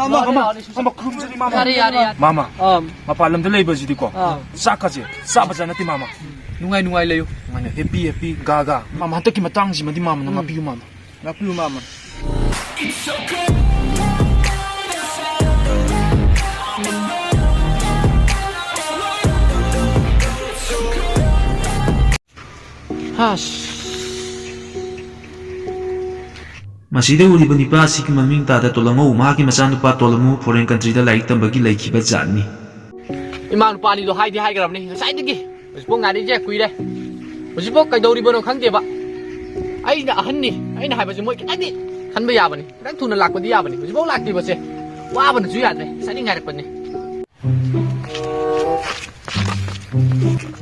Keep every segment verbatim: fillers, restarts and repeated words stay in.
ꯃꯥꯃ, ꯃꯥꯃ, ꯃꯥꯃ, ꯈꯨꯔꯨꯝꯖꯔꯤ, ꯃꯥꯃ꯫ ꯌꯥꯔꯦ, ꯌꯥꯔꯦ, ꯌꯥꯔꯦ꯫ ꯃꯥꯃ, ꯑꯥ꯫ ꯃꯄꯥꯟ ꯂꯝꯗ ꯂꯩꯕꯁꯤꯗꯤꯀꯣ, ꯑꯥ꯫ ꯆꯥꯛꯀꯁꯦ ꯆꯥꯕ ꯖꯥꯠ ꯅꯠꯇꯦ, ꯃꯥꯃ꯫ ꯅꯨꯡꯉꯥꯏ, ꯅꯨꯡꯉꯥꯏ ꯂꯩꯌꯨ꯫ ꯅꯨꯡꯉꯥꯏꯅ, ꯍꯦꯄꯤ, ꯍꯦꯄꯤ, ꯒꯥ, ꯒꯥ꯫ ꯃꯥꯃ, ꯍꯟꯗꯛꯀꯤ ꯃꯇꯥꯡꯁꯤꯃꯗꯤ, ꯃꯥꯃꯅ ꯎꯝ꯫ ꯉꯥꯛꯄꯤꯌꯨ, ꯃꯥꯃ꯫ ꯉꯥꯛꯄꯤꯌꯨ, ꯃꯥꯃ꯫ ꯍꯥꯁ꯫ ꯃꯁꯤꯗ ꯎꯔꯤꯕ ꯅꯤꯄꯥ ꯑꯁꯤꯒꯤ ꯃꯃꯤꯡ ꯇꯥꯗ ꯇꯣꯂꯉꯧ꯫ ꯃꯍꯥꯛꯀꯤ ꯃꯆꯥꯅꯨꯄꯥ ꯇꯣꯂꯃꯨ foreign countryꯗ ꯂꯥꯏꯔꯤꯛ ꯇꯝꯕꯒꯤ ꯂꯩꯈꯤꯕ ꯖꯥꯠꯅꯤ꯫ ꯏꯃꯥ ꯅꯨꯄꯥ ꯑꯅꯤꯗꯣ ꯍꯥꯏꯗꯤ ꯍꯥꯏꯈ꯭ꯔꯕꯅꯤ ꯉꯁꯥꯏꯗꯒꯤ꯫ ꯍꯧꯖꯤꯛꯐꯥꯎ ꯉꯥꯏꯔꯤꯁꯦ ꯀꯨꯏꯔꯦ꯫ ꯍꯧꯖꯤꯛꯐꯥꯎ ꯀꯩꯗꯧꯔꯤꯕꯅꯣ ꯈꯪꯗꯦꯕ꯫ ꯑꯩꯅ ꯑꯍꯟꯅꯤ, ꯑꯩꯅ ꯍꯥꯏꯕꯁꯦ ꯃꯣꯏ ꯈꯤꯇꯪꯗꯤ ꯈꯟꯕ ꯌꯥꯕꯅꯤ꯫ ꯈꯤꯇꯪ ꯊꯨꯅ ꯂꯥꯛꯄꯗꯤ ꯌꯥꯕꯅꯤ꯫ ꯍꯧꯖꯤꯛꯐꯥꯎ ꯂꯥꯛꯇ꯭ꯔꯤꯕꯁꯦ ꯋꯥꯕꯅꯁꯨ ꯌꯥꯗ꯭ꯔꯦ꯫ ꯉꯁꯥꯏꯗꯒꯤ ꯉꯥꯏꯔꯛꯄꯅꯤ꯫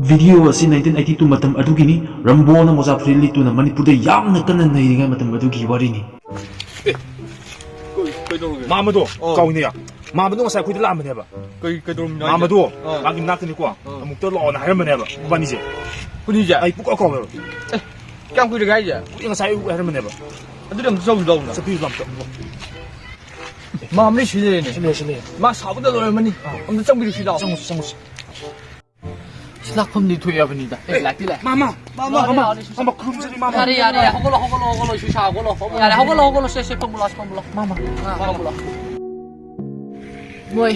ꯚꯤꯗꯤꯑꯣ ꯑꯁꯤ nineteen eighty two ꯃꯇꯝ ꯑꯗꯨꯒꯤꯅꯤ꯫ ꯔꯝꯕꯣꯅ ꯃꯣꯖꯥ ꯐꯨꯔꯤꯠ ꯂꯤꯠꯇꯨꯅ ꯃꯅꯤꯄꯨꯔꯗ ꯌꯥꯝꯅ ꯀꯟꯅ ꯅꯩꯔꯤꯉꯩ ꯃꯇꯝ ꯑꯗꯨꯒꯤ ꯋꯥꯔꯤꯅꯤ꯫ ꯑꯦ, ꯀꯩ-, ꯀꯩꯗꯧꯔꯒꯦ? ꯃꯥꯃꯗꯣ, ꯑꯣ꯫ ꯀꯥꯎꯏꯅꯦ꯫ ꯃꯥꯃꯗꯣ ꯉꯁꯥꯏ ꯑꯩꯈꯣꯏꯗ ꯂꯥꯛꯑꯝꯕꯅꯦꯕ꯫ ꯀꯩ, ꯀꯩꯗꯧꯔꯝꯃꯤꯅꯣ ꯍꯥꯏꯁꯦ? ꯃꯥꯃꯗꯣ, ꯑꯥ꯫ ꯃꯥꯒꯤ ꯃꯅꯥꯛꯇꯅꯤꯀꯣ, ꯑꯥ꯫ ꯑꯃꯨꯛꯇ ꯂꯥꯛꯑꯣꯅ ꯍꯥꯏꯔꯝꯕꯅꯦꯕ, ꯏꯕꯥꯅꯤꯁꯦ꯫ ꯑꯩꯈꯣꯏꯅꯤꯁꯦ? ꯑꯩ ꯄꯨꯀꯥꯎ ꯀꯥꯎꯋꯦꯕ꯫ ꯑꯦ, ꯀꯌꯥꯝ ꯀꯨꯏꯔꯒꯦ ꯍꯥꯏꯁꯦ? ꯀꯨꯏꯔꯦ, ꯉꯁꯥꯏ ꯑꯌꯨꯛ ꯍꯥꯏꯔꯝꯕꯅꯦꯕ꯫ ꯑꯗꯨꯗꯤ ꯑꯝꯇ ꯆꯧꯁꯤ ꯂꯥꯎꯅ꯫ ꯆꯠꯄꯤꯌꯨ ꯂꯥꯎ ꯑꯝꯇ꯫ ꯃꯥ ꯑꯃ ꯂꯩꯁꯤ ꯂꯩꯔꯦꯅꯦ꯫ ꯁꯤ ꯂꯩꯔꯦ, ꯁꯤ ꯂꯩꯔꯦ꯫ ꯃꯥ ꯁꯥꯎꯕꯗ ꯂꯣꯏꯔꯝꯃꯅꯤ꯫ ꯑꯥ꯫ ꯑꯝꯇ ꯆꯪꯕꯤꯔꯨꯁꯤ ꯂꯥꯎ꯫ ꯆꯪꯉꯨꯁꯤ, ꯆꯪꯉꯨꯁꯤ꯫ ꯁꯤ ꯂꯥꯛꯐꯝꯗꯤ ꯊꯣꯛꯑꯕꯅꯤꯗ꯫ ꯑꯦ, ꯂꯥꯛꯇꯤ ꯂꯥꯛꯑꯦ꯫ ꯃꯥꯃ, ꯃꯥꯃ, ꯃꯥꯃ, ꯃꯥꯃ, ꯃꯥꯃ, ꯈꯨꯔꯨꯝꯖꯔꯤ, ꯃꯥꯃ꯫ ꯌꯥꯔꯦ, ꯌꯥꯔꯦ, ꯌꯥꯔꯦ꯫ ꯍꯧꯒꯠꯂꯣ, ꯍꯧꯒꯠꯂꯣ, ꯍꯧꯒꯠꯂꯣ, ꯏꯁꯨ ꯏꯁꯥ ꯍꯧꯒꯠꯂꯣ꯫ ꯌꯥꯔꯦ, ꯍꯧꯒꯠꯂꯣ, ꯍꯧꯒꯠꯂꯣ, ꯁꯦ, ꯁꯦ, ꯐꯝꯃꯨ ꯂꯥꯎ, ꯐꯝꯃꯨ ꯂꯥꯎ꯫ ꯃꯥꯃ꯫ ꯑꯥ, ꯐꯝꯃꯨ ꯂꯥꯎ꯫ ꯃꯣꯏ,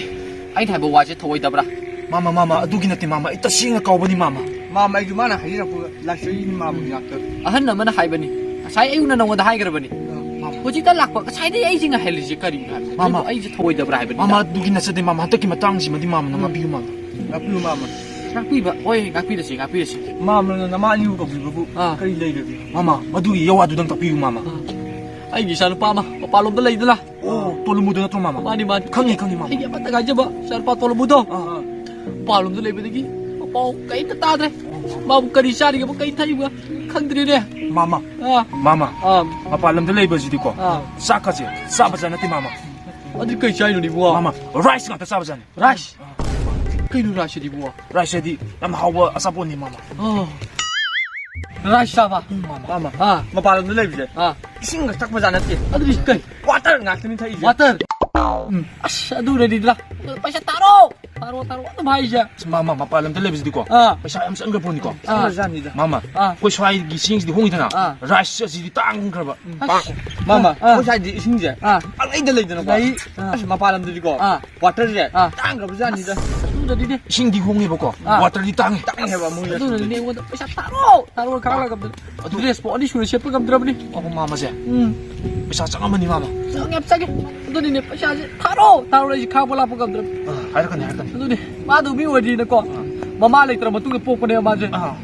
ꯑꯩꯅ ꯍꯥꯏꯕ ꯋꯥꯁꯦ ꯊꯧꯑꯣꯏꯗꯕ꯭ꯔꯥ? ꯃꯥꯃ, ꯃꯥꯃ, ꯑꯗꯨꯒꯤ ꯅꯠꯇꯦ, ꯃꯥꯃ꯫ ꯑꯩ ꯇꯁꯦꯡꯅ ꯀꯥꯎꯕꯅꯤ, ꯃꯥꯃ꯫ ꯃꯥꯃ, ꯑꯩꯁꯨ ꯃꯥꯅ ꯍꯥꯏꯖꯔꯛꯄꯒ ꯂꯥꯛꯆꯔꯤꯅꯤ, ꯃꯥꯃ, ꯉꯥꯛꯇ꯫ ꯑꯍꯟ ꯑꯃꯅ ꯍꯥꯏꯕꯅꯤ, ꯉꯁꯥꯏ ꯑꯌꯨꯛꯅ ꯅꯉꯣꯟꯗ ꯍꯥꯏꯈ꯭ꯔꯕꯅꯤ꯫ ꯑ, ꯃꯥꯃ꯫ ꯍꯧꯖꯤꯛꯇ ꯂꯥꯛꯄ, ꯉꯁꯥꯏꯗꯒꯤ ꯑꯩꯁꯦ ꯉꯥꯏꯍꯜꯂꯤꯁꯦ ꯀꯔꯤꯅꯣ ꯍꯥꯏꯕꯅꯤ? ꯃꯥꯃ꯫ ꯑꯩꯕꯨ ꯑꯩꯁꯦ ꯊꯧꯑꯣꯏꯗꯕ꯭ꯔꯥ ꯍꯥꯏꯕꯅꯤꯗ꯫ ꯃꯥꯃ, ꯑꯗꯨꯒꯤ ꯅꯠꯆꯗꯦ, ꯃꯥꯃ꯫ ꯍꯟꯗꯛꯀꯤ ꯃꯇꯥꯡꯁꯤꯃꯗꯤ ꯃꯥꯃꯅ ꯎꯝ꯫ ꯉꯥꯛꯄꯤꯌꯨ, ꯃꯥꯃ꯫ ꯉꯥꯛꯄꯤꯌꯨ, ꯃꯥꯃ꯫ ꯉꯥꯛꯄꯤꯕ? ꯍꯣꯏ, ꯉꯥꯛꯄꯤꯔꯁꯤ, ꯉꯥꯛꯄꯤꯔꯁꯤ꯫ ꯃꯥꯃꯅ ꯅꯃꯥ ꯑꯅꯤꯕꯨ ꯀꯧꯕꯤꯕꯕꯨ ꯑꯥ꯫ ꯀꯔꯤ ꯂꯩꯔꯒꯦ? ꯃꯥꯃ, ꯃꯗꯨꯒꯤ ꯌꯋꯥꯗꯨꯗꯪ ꯇꯥꯛꯄꯤꯌꯨ, ꯃꯥꯃ꯫ ꯑꯥ꯫ ꯑꯩꯒꯤ ꯏꯆꯥꯅꯨꯄꯥ ꯑꯃ ꯃꯄꯥꯟꯂꯣꯝꯗ ꯂꯩꯗꯅ꯫ ꯑꯣ, ꯇꯣꯂꯨꯃꯨꯗꯨ ꯅꯠꯇ꯭ꯔꯣ, ꯃꯥꯃ? ꯃꯥꯅꯤ, ꯃꯥꯅꯤ꯫ ꯈꯪꯉꯤ, ꯈꯪꯉꯤ, ꯃꯥꯃ꯫ ꯑꯩꯒꯤ ꯑꯃꯠꯇ ꯉꯥꯏꯖꯕ ꯏꯆꯥꯅꯨꯄꯥ ꯇꯣꯂꯨꯃꯨꯗꯣ꯫ ꯑꯥ, ꯑꯥ꯫ ꯃꯄꯥꯟꯂꯣꯝꯗ ꯂꯩꯕꯗꯒꯤ ꯃꯄꯥꯎ ꯀꯔꯤꯝꯇ ꯇꯥꯗ꯭ꯔꯦ꯫ ꯃꯥꯕꯨ ꯀꯔꯤ ꯆꯥꯔꯤꯒꯕ, ꯀꯔꯤ ꯊꯛꯏꯕ ꯈꯪꯗ꯭ꯔꯦꯅꯦ꯫ ꯃꯥꯃ, ꯑꯥ꯫ ꯃꯥꯃ, ꯑꯥ꯫ ꯃꯄꯥꯟ ꯂꯝꯗ ꯂꯩꯕꯁꯤꯗꯤꯀꯣ, ꯑꯥ꯫ ꯆꯥꯛꯀꯁꯦ ꯆꯥꯕ ꯖꯥꯠ ꯅꯠꯇꯦ, ꯃꯥꯃ꯫ ꯑꯗꯨꯗꯤ ꯀꯩ ꯆꯥꯏꯅꯣꯅꯦ, ꯏꯕꯨꯡꯉꯣ? ꯃꯥꯃ, ꯔꯥꯏꯁ ꯉꯥꯛꯇ ꯆꯥꯕ ꯖꯥꯠꯅꯤ꯫ ꯔꯥꯏꯁ? ꯀꯩꯅꯣ ꯔꯥꯏꯁ ꯍꯥꯏꯗꯤ, ꯏꯕꯨꯡꯉꯣ? ꯔꯥꯏꯁ ꯍꯥꯏꯗꯤ ꯌꯥꯝ ꯍꯥꯎꯕ ꯑꯆꯥꯄꯣꯠꯅꯤ, ꯃꯥꯃ꯫ ꯑꯣ꯫ ꯔꯥꯏꯁ ꯆꯥꯕ? ꯎꯝ, ꯃꯥꯃ꯫ ꯃꯥꯃ꯫ ꯑꯥ꯫ ꯃꯄꯥꯟ ꯂꯝꯗ ꯂꯩꯕꯁꯦ ꯑꯥ꯫ ꯏꯁꯤꯡꯒ ꯊꯛꯄ ꯖꯥꯠ ꯅꯠꯇꯦ꯫ ꯑꯗꯨꯗꯤ ꯀꯩ? ꯋꯥꯇꯔ ꯉꯥꯛꯇꯅꯤ ꯊꯛꯏꯁꯦ꯫ ꯋꯥꯇꯔ? ꯎꯝ꯫ ꯑꯁ, ꯑꯗꯨꯅꯅꯤꯗꯅ꯫ ꯄꯩꯁꯥ ꯇꯥꯔꯣ! ꯇꯥꯔꯣ, ꯇꯥꯔꯣ ꯑꯗꯨꯝ ꯍꯥꯏꯁꯦ꯫ ꯑꯁ, ꯃꯥ, ꯃꯥ, ꯃꯄꯥꯟ ꯂꯝꯗ ꯂꯩꯕꯁꯤꯗꯤꯀꯣ, ꯑꯥ꯫ ꯄꯩꯁꯥ ꯌꯥꯝ ꯆꯪꯈ꯭ꯔ ꯄꯣꯠꯅꯤꯀꯣ꯫ ꯑꯥ꯫ ꯆꯪꯈ꯭ꯔꯖꯥꯠꯅꯤꯗ꯫ ꯃꯥꯃ, ꯑꯥ꯫ ꯑꯩꯈꯣꯏ ꯁ꯭ꯋꯥꯏꯒꯤ ꯆꯦꯡꯁꯤꯗꯤ ꯍꯣꯡꯉꯤꯗꯅ, ꯑꯥ꯫ ꯔꯥꯏꯁ ꯑꯁꯤꯗꯤ ꯇꯥꯡꯈ꯭ꯔꯕ꯫ ꯑꯁ꯫ ꯃꯥꯃ, ꯑꯥ꯫ ꯑꯩꯈꯣꯏ ꯁ꯭ꯋꯥꯏꯗꯤ ꯏꯁꯤꯡꯁꯦ ꯑꯥ꯫ ꯄꯪꯂꯩꯗ ꯂꯩꯗꯅꯀꯣ꯫ ꯂꯩ꯫ ꯑꯥ꯫ ꯑꯁ, ꯃꯄꯥꯟ ꯂꯝꯗꯗꯤꯀꯣ, ꯑꯥ꯫ ꯋꯥꯇꯔꯁꯦ ꯑꯥ꯫ ꯇꯥꯡꯈ꯭ꯔꯕ ꯖꯥꯠꯅꯤꯗ꯫ ꯑꯁ, ꯑꯗꯨꯗꯗꯤꯅꯦ꯫ ꯏꯁꯤꯡꯗꯤ ꯍꯣꯡꯉꯦꯕꯀꯣ, ꯑꯥ꯫ ꯋꯥꯇꯔꯗꯤ ꯇꯥꯡꯉꯦ꯫ ꯇꯥꯡꯉꯦ ꯍꯥꯏꯕ ꯃꯣꯏꯅ꯫ ꯑꯗꯨꯅꯅꯦ ꯑꯩꯉꯣꯟꯗ ꯄꯩꯁꯥ ꯇꯥꯔꯣ, ꯇꯥꯔꯣ ꯈꯥꯡꯂꯒ ꯑꯗꯨ ꯑꯗꯨ dress ꯐꯥꯎ ꯑꯅꯤ ꯁꯨꯅ ꯁꯦꯠꯄ ꯉꯝꯗ꯭ꯔꯕꯅꯤ꯫ ꯑꯣ, ꯃꯥꯃꯁꯦ꯫ ꯎꯝ꯫ ꯄꯩꯁꯥ ꯆꯪꯉꯝꯃꯅꯤ, ꯃꯥꯃ꯫ ꯆꯪꯉꯦ, ꯆꯪꯉꯦ꯫ ꯑꯗꯨꯅꯤꯅꯦ, ꯄꯩꯁꯥꯁꯦ ꯊꯥꯔꯣ, ꯊꯥꯔꯣ, ꯑꯩꯁꯦ ꯈꯥꯡꯕ ꯂꯥꯛꯄ ꯉꯝꯗ꯭ꯔꯕꯅꯤ꯫ ꯑꯥ, ꯍꯥꯏꯔꯛꯀꯅꯤ, ꯍꯥꯏꯔꯛꯀꯅꯤ꯫ ꯑꯗꯨꯅꯦ, ꯃꯥꯗꯣ ꯃꯤ ꯑꯣꯏꯗ꯭ꯔꯤꯅꯀꯣ, ꯑꯥ꯫ ꯃꯃꯥ ꯂꯩꯇ꯭ꯔ ꯃꯇꯨꯡꯗ ꯄꯣꯛꯄꯅꯦꯕ ꯃꯥꯁꯦ꯫ ꯑꯥ꯫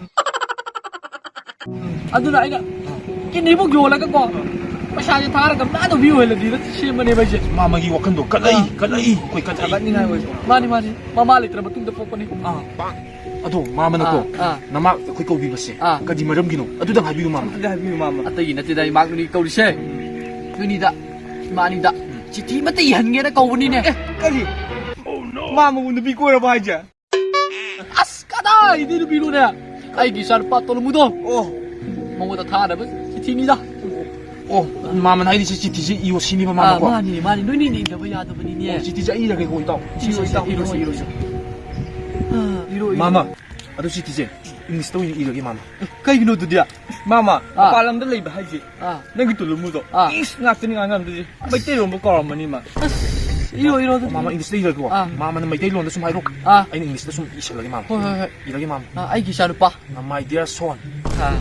ꯑꯗꯨꯅ ꯑꯩꯅ ꯑꯥ꯫ ꯀꯤꯗꯅꯤꯕꯨ ꯌꯣꯜꯂꯒꯀꯣ, ꯑꯥ꯫ ꯄꯩꯁꯥꯁꯦ ꯊꯥꯔꯒ ꯃꯥꯗꯣ ꯃꯤ ꯑꯣꯏꯍꯜꯂꯗꯤꯅ ꯁꯦꯝꯕꯅꯦꯕ ꯑꯩꯁꯦ꯫ ꯃꯥꯃꯒꯤ ꯋꯥꯈꯟꯗꯣ ꯀꯜꯂꯛꯏ, ꯑꯥ꯫ ꯀꯜꯂꯛꯏ, ꯑꯩꯈꯣꯏ ꯀꯜꯂꯛꯏ꯫ ꯊꯥꯒꯠꯅꯤꯡꯉꯥꯏ ꯑꯣꯏꯕ꯫ ꯃꯥꯅꯤ, ꯃꯥꯅꯤ꯫ ꯃꯃꯥ ꯂꯩꯇ꯭ꯔ ꯃꯇꯨꯡꯗ ꯄꯣꯛꯄꯅꯤ꯫ ꯑꯥ꯫ ꯑꯗꯣ ꯃꯥꯃꯅꯀꯣ, ꯑꯥ, ꯑꯥ꯫ ꯅꯃꯥ ꯑꯩꯈꯣꯏ ꯀꯧꯕꯤꯕꯁꯦ ꯑꯥ꯫ ꯀꯔꯤ ꯃꯔꯝꯒꯤꯅꯣ? ꯑꯗꯨꯗꯪ ꯍꯥꯏꯕꯤꯌꯨ, ꯃꯥꯃ꯫ ꯑꯗꯨꯗꯤ ꯍꯥꯏꯕꯤꯌꯨ, ꯃꯥꯃ꯫ ꯑꯇꯩꯒꯤ ꯅꯠꯇꯦꯗ, ꯏꯃꯥ ꯅꯣꯏꯅꯤ ꯀꯧꯔꯤꯁꯦ꯫ ꯎꯝ꯫ ꯅꯣꯏꯅꯤꯗ, ꯏꯃꯥꯅꯤꯗ ꯎꯝ꯫ ꯆꯤꯊꯤ ꯑꯃꯇ ꯏꯍꯟꯒꯦꯅ ꯀꯧꯕꯅꯤꯅꯦ꯫ ꯑꯦ, ꯀꯔꯤ? ꯃꯥꯃꯕꯨ ꯅꯨꯄꯤ ꯀꯣꯏꯔꯕ ꯍꯥꯏꯁꯦ? ꯑꯁ, ꯀꯗꯥꯏꯗꯩ ꯅꯨꯄꯤꯅꯣꯅꯦ? ꯑꯩꯒꯤ ꯏꯆꯥꯅꯨꯄꯥ ꯇꯣꯂꯨꯃꯨꯗꯣ꯫ ꯑꯣ꯫ ꯃꯉꯣꯟꯗ ꯊꯥꯅꯕ ꯆꯤꯊꯤꯅꯤꯗ꯫ ꯑꯣ, ꯃꯥꯃꯅ ꯍꯥꯏꯔꯤꯁꯦ ꯆꯤꯊꯤꯁꯦ ꯏꯌꯣ ꯁꯤꯅꯤꯕ, ꯃꯥꯃꯀꯣ? ꯑꯥ, ꯃꯥꯅꯤ, ꯃꯥꯅꯤ꯫ ꯅꯣꯏꯅꯤꯅ ꯏꯗꯕ ꯌꯥꯗꯕꯅꯤꯅꯦ꯫ ꯑꯣ, ꯆꯤꯊꯤꯁꯦ ꯑꯩ ꯏꯔꯒꯦꯀꯣ, ꯏꯇꯥꯎ꯫ ꯏꯔꯣ, ꯏꯔꯣ, ꯏꯔꯣ, ꯏꯔꯣ꯫ ꯑꯥ, ꯏꯔꯣ, ꯏꯔꯣ꯫ ꯃꯥꯃ, ꯑꯗꯨ ꯆꯤꯊꯤꯁꯦ English ꯇ ꯑꯣꯏꯅ ꯏꯔꯒꯦ, ꯃꯥꯃ꯫ ꯑꯦ, ꯀꯩꯒꯤꯅꯣ ꯑꯗꯨꯗꯤ? ꯃꯥꯃ, ꯑꯥ꯫ ꯃꯄꯥꯟ ꯂꯝꯗ ꯂꯩꯕ ꯍꯥꯏꯁꯦ ꯑꯥ꯫ ꯅꯪꯒꯤ ꯇꯨꯂꯨꯃꯨꯗꯣ ꯑꯥ꯫ English ꯉꯥꯛꯇꯅꯤ ꯉꯥꯡꯉꯝꯗꯣꯏꯁꯦ꯫ ꯃꯩꯇꯩꯂꯣꯟꯕꯨ ꯀꯥꯎꯔꯝꯃꯅꯤ ꯃꯥ꯫ ꯑꯁ, ꯏꯔꯣ, ꯏꯔꯣ ꯑꯗꯨꯗꯤ꯫ ꯃꯥꯃ, English ꯇ ꯏꯔꯒꯦꯀꯣ꯫ ꯑꯥ꯫ ꯃꯥꯃꯅ ꯃꯩꯇꯩꯂꯣꯟꯗ ꯁꯨꯝ ꯍꯥꯏꯔꯣ꯫ ꯑꯥ꯫ ꯑꯩꯅ English ꯇ ꯁꯨꯝ ꯏꯁꯜꯂꯒꯦ, ꯃꯥꯃ꯫ ꯍꯣꯏ, ꯍꯣꯏ, ꯍꯣꯏ꯫ ꯏꯔꯒꯦ, ꯃꯥꯃ꯫ ꯑꯥ, ꯑꯩꯒꯤ ꯏꯆꯥꯅꯨꯄꯥ꯫ ꯑꯥ, my dear son꯫ Ah.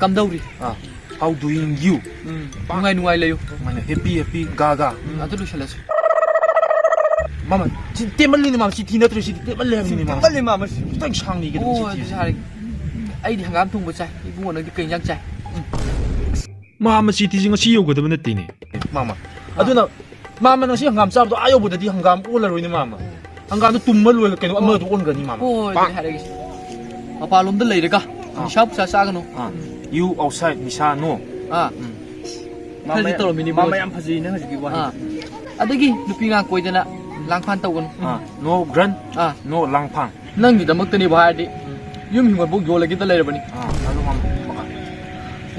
ꯀꯝꯗꯧꯔꯤ? Ah, how doing you? ꯎꯝ, ꯅꯨꯡꯉꯥꯏ ꯅꯨꯡꯉꯥꯏ ꯂꯩꯌꯨ꯫ ꯃꯥꯅ happy happy ꯒꯥ ꯒꯥ꯫ ꯎꯝ, ꯑꯗꯨ ꯂꯣꯏꯁꯜꯂꯁꯤ꯫ ꯃꯥꯃ, ꯁꯤ ꯇꯦꯟꯃꯜꯂꯤꯅꯦ, ꯃꯥꯃ꯫ ꯆꯤꯊꯤ ꯅꯠꯇ꯭ꯔꯦ, ꯁꯤꯗꯤ ꯇꯦꯟꯃꯜꯂꯦ ꯍꯥꯏꯕꯅꯤꯅꯦ, ꯃꯥꯃ꯫ ꯇꯦꯟꯃꯜꯂꯦ, ꯃꯥꯃ, ꯁꯤ꯫ ꯈꯤꯇꯪ ꯁꯥꯡꯅ ꯏꯒꯗꯕ ꯑꯣ, ꯆꯤꯊꯤꯁꯦ꯫ ꯑꯗꯨꯗꯤ ꯍꯥꯏꯔꯒꯦ꯫ ꯑꯩꯗꯤ ꯍꯪꯒꯥꯝ ꯊꯣꯡꯕ ꯆꯥꯏ꯫ ꯏꯕꯨꯡꯉꯣ, ꯅꯪꯗꯤ ꯀꯩ ꯏꯟꯖꯥꯡ ꯆꯥꯏ? ꯎꯝ꯫ ꯃꯥꯃ, ꯆꯤꯊꯤꯁꯦ ꯉꯁꯤ ꯌꯧꯒꯗꯕ ꯅꯠꯇꯦꯅꯦ꯫ ꯃꯥꯃ, ꯑꯥ꯫ ꯑꯗꯨꯅ ꯃꯥꯃ, ꯅꯪ ꯁꯤ ꯍꯪꯒꯥꯝ ꯆꯥꯕꯗꯣ ꯑꯥ ꯌꯧꯕꯗꯗꯤ ꯍꯪꯒꯥꯝ ꯑꯣꯜꯂꯔꯣꯏꯅꯦ, ꯃꯥꯃ꯫ ꯍꯪꯒꯥꯝꯗꯣ ꯇꯨꯝꯃ ꯂꯣꯏꯔꯒ ꯀꯩꯅꯣ ꯑꯃꯗꯣ ꯑꯣꯟꯈ꯭ꯔꯅꯤ, ꯃꯥꯃ꯫ ꯍꯣꯏ, ꯑꯗꯨꯅꯦ ꯍꯥꯏꯔꯛꯏꯁꯦ꯫ ꯃꯄꯥꯟꯂꯣꯝꯗ ꯂꯩꯔꯒ ꯑꯥ꯫ ꯅꯤꯁꯥ ꯄꯨꯁꯥ ꯆꯥꯒꯅꯨ꯫ ꯑꯥ꯫ You outside, ꯅꯤꯁꯥ no꯫ ꯑꯥ꯫ ꯎꯝ꯫ ꯈꯔꯗꯤ ꯃꯥꯃ ꯌꯥꯝ, ꯇꯧꯔꯝꯃꯤꯅꯤ, ꯃꯥꯃ ꯕ꯭ꯔꯣ꯫ ꯌꯥꯝ ꯐꯖꯩꯅꯦ ꯍꯧꯖꯤꯛꯀꯤ ꯋꯥꯍꯩꯗꯣ꯫ ꯑꯥ꯫ ꯑꯗꯒꯤ ꯅꯨꯄꯤ ꯑꯉꯥꯡ ꯀꯣꯏꯗꯅ ꯂꯥꯡꯐꯥꯟ ꯇꯧꯒꯅꯨ꯫ ꯑꯥ꯫ No gun, ꯑꯥ꯫ No ꯂꯥꯡꯐꯥꯡ꯫ ꯅꯪꯒꯤꯗꯃꯛꯇꯅꯦꯕꯨ ꯍꯥꯏꯔꯗꯤ ꯌꯨꯝ ꯍꯤꯡꯒꯣꯜꯐꯥꯎ ꯌꯣꯜꯂꯒꯦꯗ ꯂꯩꯔꯕꯅꯤ꯫ ꯑꯥ, ꯑꯗꯨ ꯃꯥꯃ, ꯃꯈꯥ꯫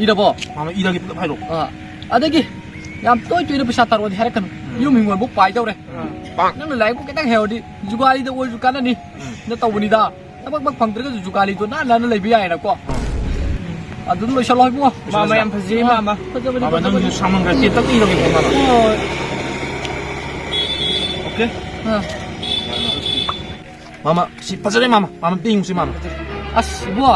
ꯏꯔꯕꯣ? ꯃꯥꯃ, ꯏꯔꯒꯦ, ꯄꯨꯂꯞ ꯍꯥꯏꯔꯛꯑꯣ꯫ ꯑꯥ꯫ ꯑꯗꯒꯤ ꯌꯥꯝ ꯇꯣꯏ ꯇꯣꯏꯅ ꯄꯩꯁꯥ ꯊꯥꯔꯛꯑꯣꯗꯤ ꯍꯥꯏꯔꯛꯀꯅꯨ꯫ ꯎꯝ꯫ ꯌꯨꯝ ꯍꯤꯡꯒꯣꯜꯕꯨ ꯄꯥꯏꯗꯧꯔꯦ꯫ ꯎꯝ꯫ ꯅꯪꯅ ꯂꯥꯏꯔꯤꯛꯄꯨ ꯈꯤꯇꯪ ꯍꯩꯍꯧꯔꯗꯤ ꯖꯨꯒꯥꯂꯤꯗ ꯑꯣꯏꯔꯁꯨ ꯀꯥꯟꯅꯅꯤ꯫ ꯎꯝ꯫ ꯅ ꯇꯧꯕꯅꯤꯗ꯫ ꯊꯕꯛꯃꯛ ꯐꯪꯗ꯭ꯔꯒꯁꯨ ꯖꯨꯒꯥꯂꯤꯗꯣ ꯅꯥꯟ ꯅꯥꯟꯅ ꯂꯩꯕ ꯌꯥꯏꯅꯀꯣ꯫ ꯑꯗꯨꯝ ꯂꯣꯏꯁꯜꯂꯣ ꯏꯕꯨꯡꯉꯣ꯫ ꯃꯥꯃ ꯌꯥꯝ ꯐꯖꯩ, ꯑꯥ, ꯃꯥꯃ꯫ ꯐꯖꯕꯅꯤ, ꯃꯥꯃ, ꯅꯪꯒꯤꯁꯨ ꯐꯖꯕꯅꯤ꯫ ꯁꯥꯡꯃꯟꯈ꯭ꯔꯦ, ꯇꯦꯟꯇꯛ ꯏꯔꯒꯦꯀꯣ, ꯃꯥꯃ꯫ ꯍꯣꯏ꯫ ꯑꯣꯀꯦ꯫ ꯑꯥ꯫ ꯃꯥꯃ, ꯁꯤ ꯐꯖꯔꯦ, ꯃꯥꯃ꯫ ꯃꯥꯃ, ꯑꯝꯇ ꯌꯦꯡꯉꯨꯁꯤ, ꯃꯥꯃ꯫ ꯑꯁ, ꯏꯕꯣ,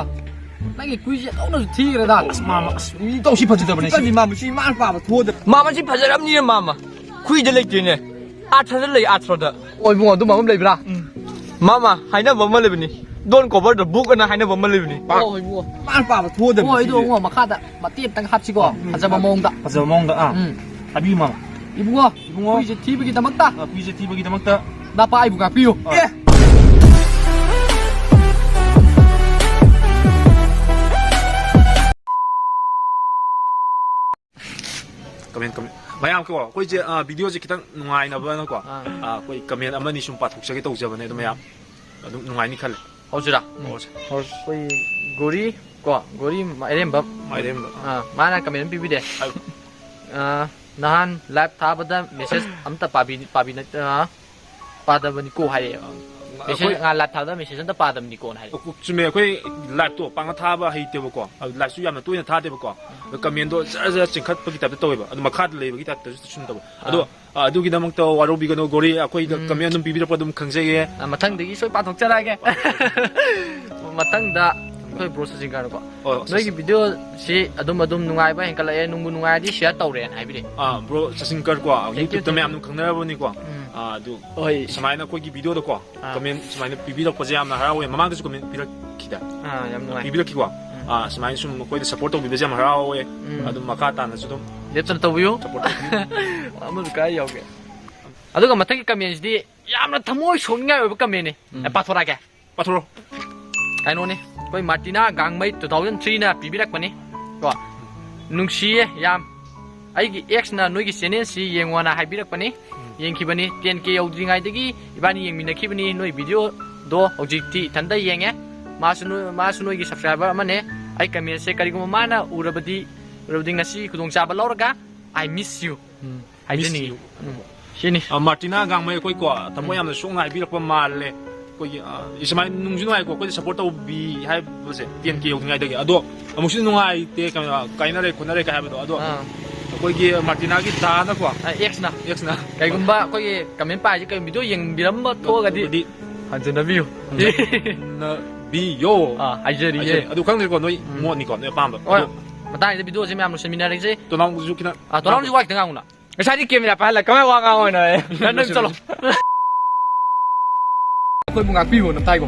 ꯅꯪꯒꯤ ꯀꯨꯏꯁꯦ ꯇꯧꯅꯁꯨ ꯊꯤꯈ꯭ꯔꯦꯗ꯫ ꯑꯁ, ꯃꯥꯃ, ꯑꯁ, ꯃꯤ ꯇꯧꯁꯤ ꯐꯖꯗꯕꯅꯦ, ꯁꯤ꯫ ꯁꯤ ꯃꯥꯃ, ꯁꯤ ꯃꯥꯅ ꯄꯥꯝꯕ ꯊꯣꯛꯑꯗ꯫ ꯃꯥꯃ, ꯁꯤ ꯐꯖꯔꯝꯅꯤꯅꯦ, ꯃꯥꯃ꯫ ꯈꯨꯏꯗ ꯂꯩꯇꯦꯅꯦ꯫ ꯑꯥꯔꯊꯗ ꯂꯩ, ꯑꯥꯔꯊꯗ꯫ ꯑꯣ, ꯏꯕꯨꯡꯉꯣ, ꯑꯗꯨꯝꯕ ꯑꯃ ꯂꯩꯕ꯭ꯔꯥ? ꯎꯝ꯫ ꯃꯥꯃ, ꯍꯥꯏꯅꯕ ꯑꯃ ꯂꯩꯕꯅꯤ꯫ Don't cover the book ꯑꯅ ꯍꯥꯏꯅꯕ ꯑꯃ ꯂꯩꯕꯅꯤ꯫ ꯑꯣ, ꯏꯕꯨꯡꯉꯣ꯫ ꯃꯥꯅ ꯄꯥꯝꯕ ꯊꯣꯛꯑꯗꯕꯅꯤ, ꯑꯣ, ꯑꯩꯗꯣ, ꯁꯤꯗꯤ꯫ ꯏꯕꯨꯡꯉꯣ, ꯃꯈꯥꯗ ꯃꯇꯦꯛ ꯑꯝꯇꯪ ꯍꯥꯞꯁꯤꯀꯣ꯫ ꯎꯝ, ꯐꯖꯕ ꯃꯑꯣꯡꯗ꯫ ꯐꯖꯕ ꯃꯑꯣꯡꯗ, ꯑꯥ꯫ ꯎꯝ꯫ ꯍꯥꯏꯕꯤꯌꯨ, ꯃꯥꯃ꯫ ꯏꯕꯨꯡꯉꯣ, ꯏꯕꯨꯡꯉꯣ꯫ ꯍꯨꯏꯁꯦ ꯊꯤꯕꯒꯤꯗꯃꯛꯇ꯫ ꯑ, ꯍꯨꯏꯁꯦ ꯊꯤꯕꯒꯤꯗꯃꯛꯇ꯫ ꯅꯄꯥ ꯑꯩꯕꯨ ꯉꯥꯛꯄꯤꯌꯨ꯫ ꯑ꯫ ꯑꯦ! Comment, comment꯫ ꯃꯌꯥꯝ ꯀꯣ, ꯑꯩꯈꯣꯏꯁꯦ, ꯑ, video ꯁꯦ ꯈꯤꯇꯪ ꯅꯨꯡꯉꯥꯏꯅꯕꯅꯀꯣ, ꯑꯥ꯫ ꯑ, ꯑꯩꯈꯣꯏ comment ꯑꯃꯅꯤ ꯁꯨꯝ ꯄꯥꯊꯣꯛꯆꯒꯦ ꯇꯧꯖꯕꯅꯦ, ꯑꯗꯣ ꯃꯌꯥꯝ ꯑꯗꯨꯝ ꯅꯨꯡꯉꯥꯏꯅꯤ ꯈꯜꯂꯦ꯫ ꯍꯧꯁꯤꯔꯥ? ꯍꯧꯁꯦ꯫ ꯍꯧꯁꯦ꯫ ꯑꯩꯈꯣꯏ ꯒꯣꯔꯤ ꯀꯣ, ꯒꯣꯔꯤ ꯃꯥꯏꯔꯦꯝꯕꯝ꯫ ꯃꯥꯏꯔꯦꯝꯕꯝ꯫ ꯑꯥ, ꯃꯥꯅ comment ꯑꯃ ꯄꯤꯕꯤꯔꯦ꯫ ꯍꯥꯏꯌꯨ꯫ ꯑꯥ, ꯅꯍꯥꯟ live ꯊꯥꯕꯗ message ꯑꯝꯇ ꯄꯥꯕꯤ-, ꯄꯥꯕꯤ-, ꯑꯥ, ꯄꯥꯗꯕꯅꯤꯀꯣ ꯍꯥꯏꯔꯛꯑꯦꯕ꯫ ꯑꯩꯈꯣꯏ message, ꯉꯍꯥꯟ live ꯊꯥꯕꯗ message ꯑꯝꯇ ꯄꯥꯗꯕꯅꯤꯀꯣꯅ ꯍꯥꯏꯔꯛꯑꯦ꯫ ꯆꯨꯝꯃꯦ, ꯑꯩꯈꯣꯏ live ꯇꯣ ꯄꯥꯛꯅ ꯊꯥꯕ ꯍꯩꯇꯦꯕꯀꯣ꯫ ꯑꯗꯨ live ꯁꯨ ꯌꯥꯝꯅ ꯇꯣꯏꯅ ꯊꯥꯗꯦꯕꯀꯣ꯫ ꯑꯗꯨ comment ꯗꯣ ꯖꯔ ꯖꯔ ꯆꯤꯡꯈꯠꯄꯒꯤ type ꯇ ꯇꯧꯋꯦꯕ꯫ ꯑꯗꯨ ꯃꯈꯥꯗ ꯂꯩꯕꯒꯤ type ꯇꯁꯨ ꯁꯨꯝ ꯇꯧꯕ꯫ ꯑꯗꯣ, ꯑꯥ꯫ ꯑꯥ, ꯑꯗꯨꯒꯤꯗꯃꯛꯇ ꯋꯥꯔꯧꯕꯤꯒꯅꯨ, ꯒꯣꯔꯤ, ꯑꯩꯈꯣꯏꯗ ꯎꯝ꯫ Comment ꯑꯗꯨꯝ ꯄꯤꯕꯤꯔꯛꯄ ꯑꯗꯨꯝ ꯈꯪꯖꯩꯌꯦ꯫ ꯑꯥ, ꯃꯊꯪꯗꯒꯤ ꯁꯣꯏ ꯄꯥꯊꯣꯛꯆꯔꯛꯑꯒꯦ꯫ ꯃꯊꯪꯗ ꯑꯩꯈꯣꯏ bro ꯁꯆꯤꯟꯀꯔꯅꯀꯣ꯫ ꯑꯣ, ꯅꯣꯏꯒꯤ ꯁꯆꯤꯟ꯫ Video ꯁꯤ ꯑꯗꯨꯝ ꯑꯗꯨꯝ ꯅꯨꯡꯉꯥꯏꯕ ꯍꯦꯟꯒꯠꯂꯛꯑꯦ, ꯅꯨꯡꯕꯨ ꯅꯨꯡꯉꯥꯏꯔꯗꯤ share ꯇꯧꯔꯦꯅ ꯍꯥꯏꯕꯤꯔꯛꯑꯦ꯫ ꯑꯥ, bro ꯁꯆꯤꯟꯀꯔ ꯀꯣ, thank you, YouTube ꯇ thank you꯫ ꯃꯌꯥꯝ ꯑꯗꯨꯝ ꯈꯪꯅꯔꯕꯅꯤꯀꯣ꯫ ꯎꯝ꯫ ꯑꯥ, ꯑꯗꯨ ꯍꯣꯏ꯫ ꯁꯨꯃꯥꯏꯅ ꯑꯩꯈꯣꯏꯒꯤ video ꯗꯀꯣ, ꯑꯥ꯫ Comment ꯁꯨꯃꯥꯏꯅ ꯄꯤꯕꯤꯔꯛꯄꯁꯦ ꯌꯥꯝꯅ ꯍꯔꯥꯎꯋꯦ꯫ ꯃꯃꯥꯡꯗꯁꯨ comment ꯄꯤꯔꯛꯈꯤꯗꯥꯏ? ꯑꯥ, ꯌꯥꯝ ꯅꯨꯡꯉꯥꯏ꯫ ꯄꯤꯕꯤꯔꯛꯈꯤꯀꯣ? ꯎꯝ꯫ ꯑꯥ, ꯁꯨꯃꯥꯏꯅ ꯁꯨꯝ ꯑꯩꯈꯣꯏꯗ support ꯇꯧꯕꯤꯕꯁꯦ ꯌꯥꯝ ꯍꯔꯥꯎꯋꯦ꯫ ꯎꯝ꯫ ꯑꯗꯨꯝ ꯃꯈꯥ ꯇꯥꯅꯁꯨ ꯑꯗꯨꯝ ꯂꯦꯞꯇꯅ ꯇꯧꯕꯤꯌꯨ꯫ Support ꯇꯧꯕꯤꯌꯨ꯫ ꯑꯃꯁꯨ ꯀꯥꯏ ꯌꯥꯎꯒꯦ? ꯑꯗꯨꯒ ꯃꯊꯪꯒꯤ comment ꯁꯤꯗꯤ ꯌꯥꯝꯅ ꯊꯃꯣꯏ ꯁꯣꯛꯅꯤꯡꯉꯥꯏ ꯑꯣꯏꯕ comment ꯅꯤ꯫ ꯎꯝ꯫ ꯑꯦ, ꯄꯥꯊꯣꯔꯛꯑꯒꯦ꯫ ꯄꯥꯊꯣꯔꯛꯑꯣ꯫ ꯀꯩꯅꯣꯅꯤ, ꯑꯩꯈꯣꯏ ꯃꯥꯔꯇꯤꯅꯥ ꯒꯥꯡꯃꯩ two thousand three ꯅ ꯄꯤꯕꯤꯔꯛꯄꯅꯤ꯫ ꯀꯣ, ꯅꯨꯡꯁꯤꯌꯦ ꯌꯥꯝ꯫ ꯑꯩꯒꯤ ex ꯅ ꯅꯣꯏꯒꯤ channel ꯁꯤ ꯌꯦꯡꯉꯣꯅ ꯍꯥꯏꯕꯤꯔꯛꯄꯅꯤ꯫ ꯎꯝ꯫ ꯌꯦꯡꯈꯤꯕꯅꯤ꯫ Ten K ꯌꯧꯗ꯭ꯔꯤꯉꯩꯗꯒꯤ ꯏꯕꯥꯅꯤ ꯌꯦꯡꯃꯤꯟꯅꯈꯤꯕꯅꯤ ꯅꯣꯏ video ꯗꯣ꯫ ꯍꯧꯖꯤꯛꯇꯤ ꯏꯊꯟꯇ ꯌꯦꯡꯉꯦ꯫ ꯃꯥꯁꯨ ꯅꯣꯏ, ꯃꯥꯁꯨ ꯅꯣꯏꯒꯤ subscriber ꯑꯃꯅꯦ꯫ ꯑꯩ comment ꯁꯦ ꯀꯔꯤꯒꯨꯝꯕ ꯃꯥꯅ ꯎꯔꯕꯗꯤ, ꯎꯔꯕꯗꯤ ꯉꯁꯤ ꯈꯨꯗꯣꯡꯆꯥꯕ ꯂꯧꯔꯒ I miss you. ꯎꯝ, ꯍꯥꯏꯖꯅꯤꯡꯉꯤ꯫ You. ꯎꯝ, ꯁꯤꯅꯤ꯫ ꯑ, ꯃꯥꯔꯇꯤꯅꯥ ꯒꯥꯡꯃꯩ, ꯑꯩꯈꯣꯏ ꯀꯣ ꯊꯃꯣꯏ ꯌꯥꯝꯅ ꯁꯣꯛꯅ ꯍꯥꯏꯕꯤꯔꯛꯄ ꯃꯥꯜꯂꯦ꯫ ꯑꯩꯈꯣꯏꯒꯤ, ꯑ, ꯁꯨꯃꯥꯏꯅ ꯅꯨꯡꯁꯨ ꯅꯨꯡꯉꯥꯏꯀꯣ, ꯑꯩꯈꯣꯏꯗ ꯁꯞꯄꯣꯔꯠ ꯇꯧꯕꯤ ꯍꯥꯏꯕꯁꯦ ꯇꯦꯟ ꯀꯦ ꯌꯧꯗ꯭ꯔꯤꯉꯩꯗꯒꯤ꯫ ꯑꯗꯣ ꯑꯃꯨꯛꯁꯨ ꯅꯨꯡꯉꯥꯏꯇꯦ, ꯀꯩꯅꯣ, ꯀꯥꯏꯅꯔꯦ ꯈꯣꯠꯅꯔꯦ ꯀꯥꯏ ꯍꯥꯏꯕꯗꯣ꯫ ꯑꯗꯣ ꯑꯥ꯫ ꯑꯩꯈꯣꯏꯒꯤ ꯃꯥꯔꯇꯤꯅꯥꯒꯤ ꯗꯥꯅꯀꯣ, ꯑꯦꯛꯁꯅ ꯑꯦꯛꯁꯅ, ꯀꯩꯒꯨꯝꯕ ꯑꯩꯈꯣꯏꯒꯤ ꯀꯃꯦꯟ ꯄꯥꯏꯁꯦ ꯀꯩ ꯚꯤꯗꯤꯑꯣ ꯌꯦꯡꯕꯤꯔꯝꯕ ꯊꯣꯛꯑꯒꯗꯤ ꯑꯗꯨꯗꯤ ꯍꯟꯖꯅꯕꯤꯌꯨ꯫ ꯅꯕꯤꯌꯣ꯫ ꯑꯥ, ꯍꯥꯏꯖꯔꯤꯌꯦ꯫ ꯍꯥꯏꯖꯔꯤ꯫ ꯑꯗꯨ ꯈꯪꯗ꯭ꯔꯦꯀꯣ, ꯅꯣꯏ ꯃꯣꯠꯅꯤꯀꯣ, ꯅꯣꯏ ꯑꯄꯥꯝꯕ꯫ ꯍꯣꯏ, ꯑꯗꯣ ꯃꯇꯥꯡꯁꯤꯗ ꯚꯤꯗꯤꯑꯣꯁꯦ ꯃꯌꯥꯝ ꯂꯣꯏꯁꯤꯟꯃꯤꯟꯅꯔꯁꯤ꯫ ꯇꯣꯅꯥꯎꯁꯨ ꯈꯤꯇꯪ ꯑꯥ, ꯇꯣꯅꯥꯎꯁꯨ ꯋꯥ ꯈꯤꯇꯪ ꯉꯥꯡꯉꯨꯅ꯫ ꯉꯁꯥꯏꯗꯤ ꯀꯦꯃꯦꯔꯥ ꯄꯥꯏꯍꯜꯂ ꯀꯃꯥꯏ ꯋꯥ ꯉꯥꯡꯉꯣꯏꯅꯣ? ꯅꯪ, ꯅꯪ ꯆꯠꯂꯣ꯫ ꯑꯩꯈꯣꯏꯕꯨ ꯉꯥꯛꯄꯤꯌꯣꯅ ꯇꯥꯏꯀꯣ꯫